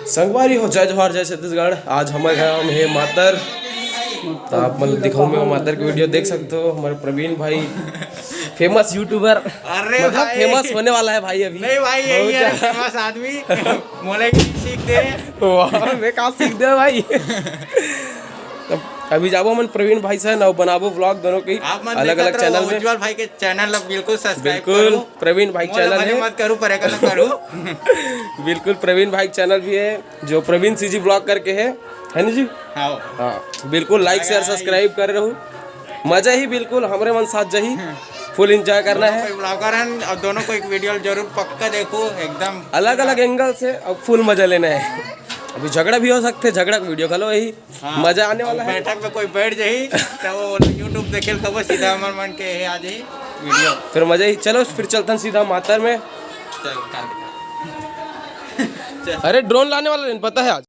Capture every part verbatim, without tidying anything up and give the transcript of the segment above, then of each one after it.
संगवारी हो, जय जोहार, जय छत्तीसगढ़। आज हमर गांव में हे मातर, तो आप मन दिखाऊं मैं मातर के वीडियो देख सकते हो। हमारे प्रवीण भाई, फेमस यूट्यूबर, अरे मतलब भाई। फेमस होने वाला है भाई अभी। नहीं भाई, यही बहुत है ज्यादा। फेमस आदमी। मोला भी सीख दे। वाह, मैं कहाँ सीख दे भाई। तो अभी जाबो हमन प्रवीण भाई से ना बनाबो व्लॉग दोनों के आप मन अलग अलग देखत रहो चैनल में। उज्जवल भाई के चैनल ला बिल्कुल सब्सक्राइब बिल्कुल, करो। प्रवीण भाई मोला चैनल भले है। मत करू, पर एकला करू। बिल्कुल, प्रवीण भाई चैनल भी है, जो प्रवीण सीजी व्लॉग करके है, है ना जी? हाँ। हाँ, बिल्कुल, लाइक शेयर सब्सक्राइब कर रहो। मजा ही बिल्कुल हमरे मन साथ जही। फुल एंजॉय करना है। कोई ब्लॉगर हैं और दोनों को एक वीडियो जरूर पक्का देखो, एकदम अलग अलग एंगल से अब फुल मजा लेना है। अभी झगड़ा भी हो सकते, झगड़ा का वीडियो खलो यही। हाँ, मजा आने वाला है। बैठक में कोई बैठ जाही तो वो यूट्यूब देखे कबो सीधा हमर मन के हे आ जाही वीडियो। फिर मजा ही। चलो फिर चलतन सीधा मातर में। चल, काट। चल। अरे ड्रोन लाने वाला नहीं पता है आज।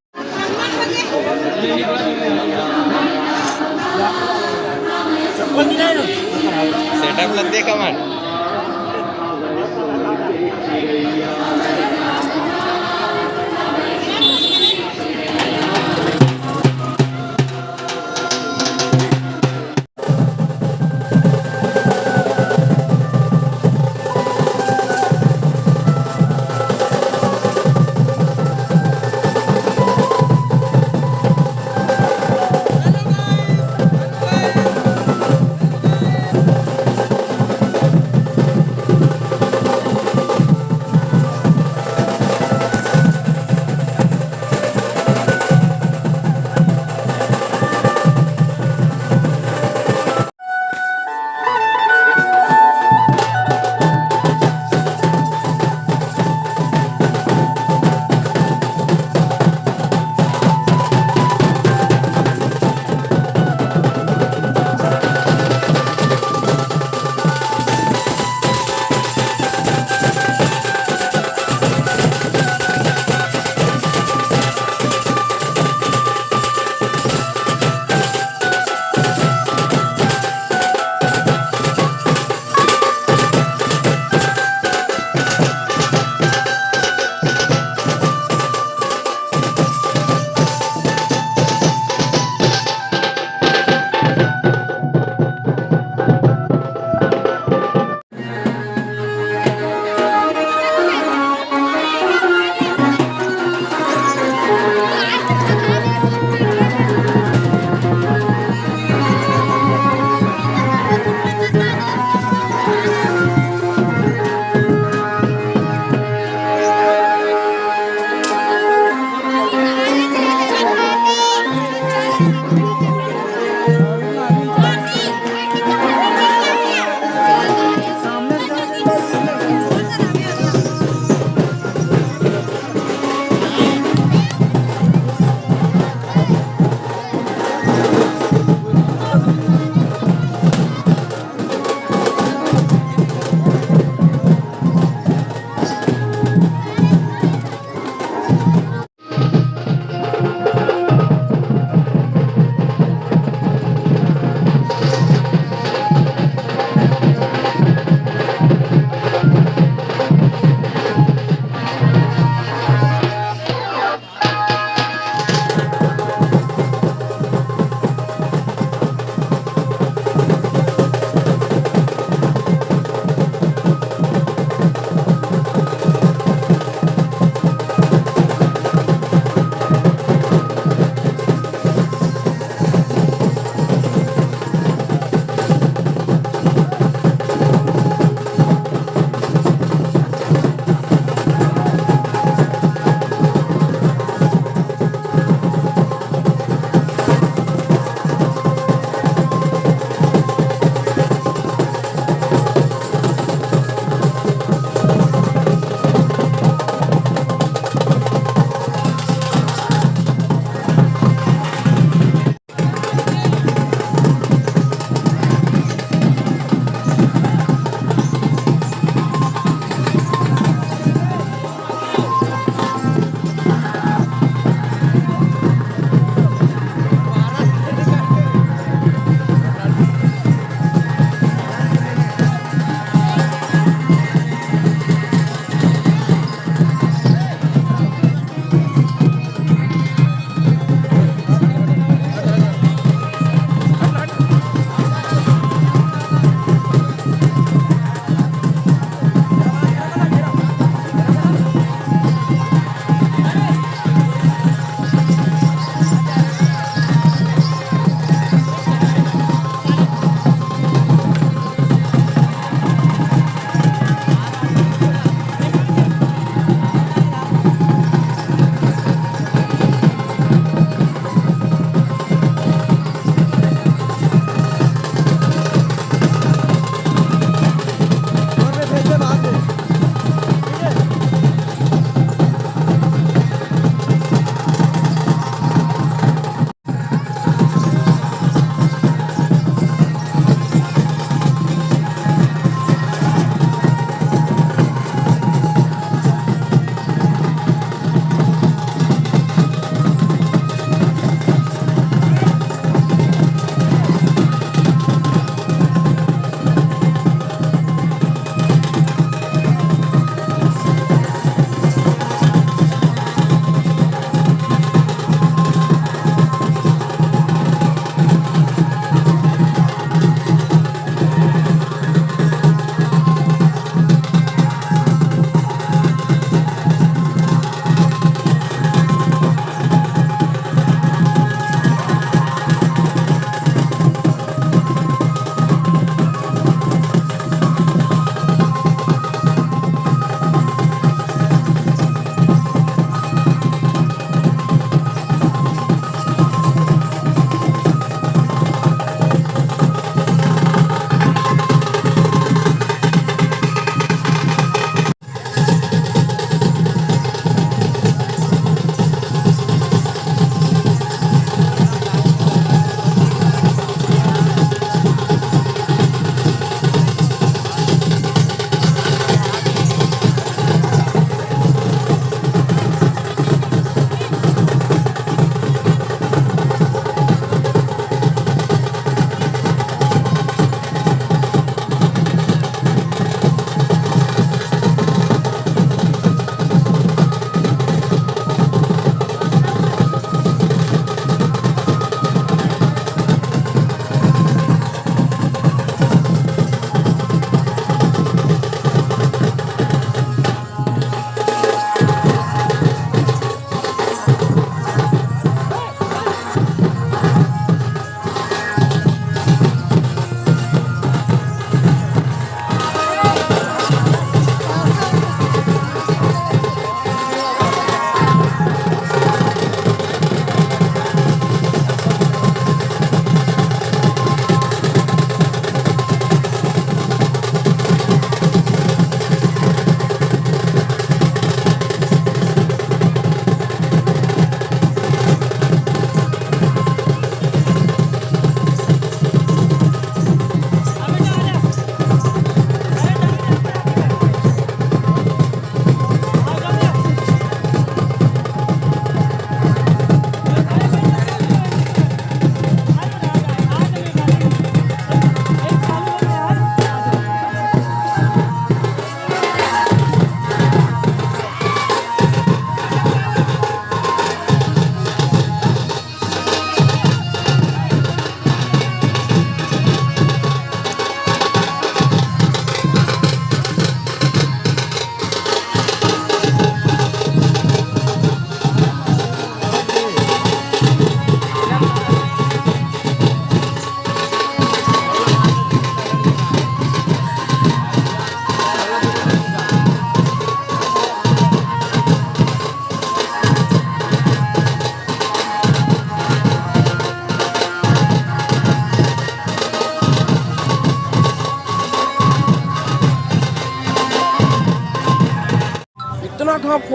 सेटअप ला देख हमर।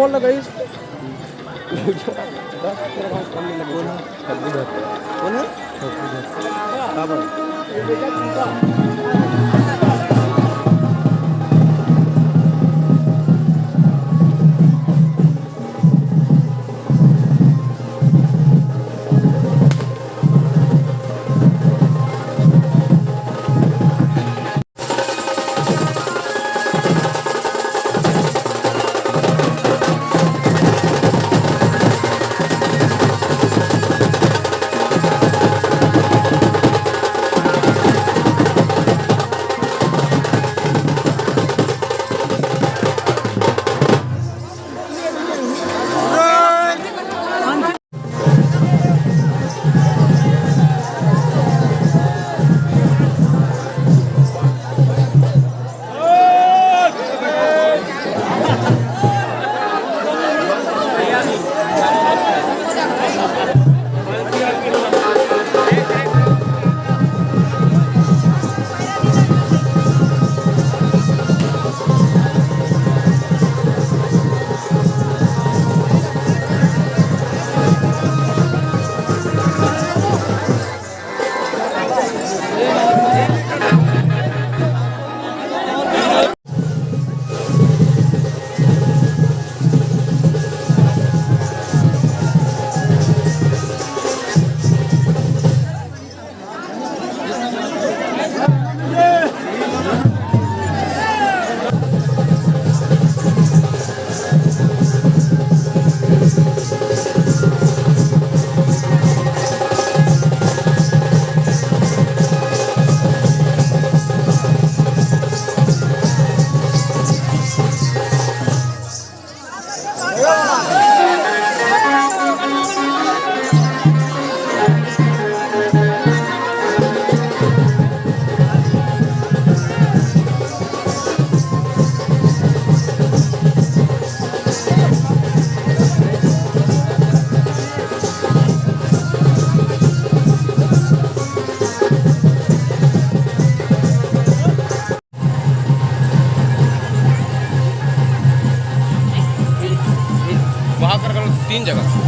बोल ना गाइस। कौन है? कौन है? वहाँ कर करो तीन जगह।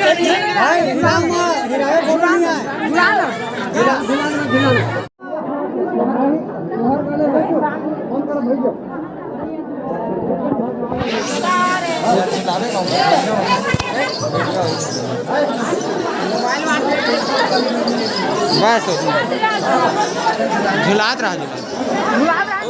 भाई, हिला मत, हिलाए बोलो नहीं है। हिला, हिला, हिला। बस, झुलात रहा, झुलात।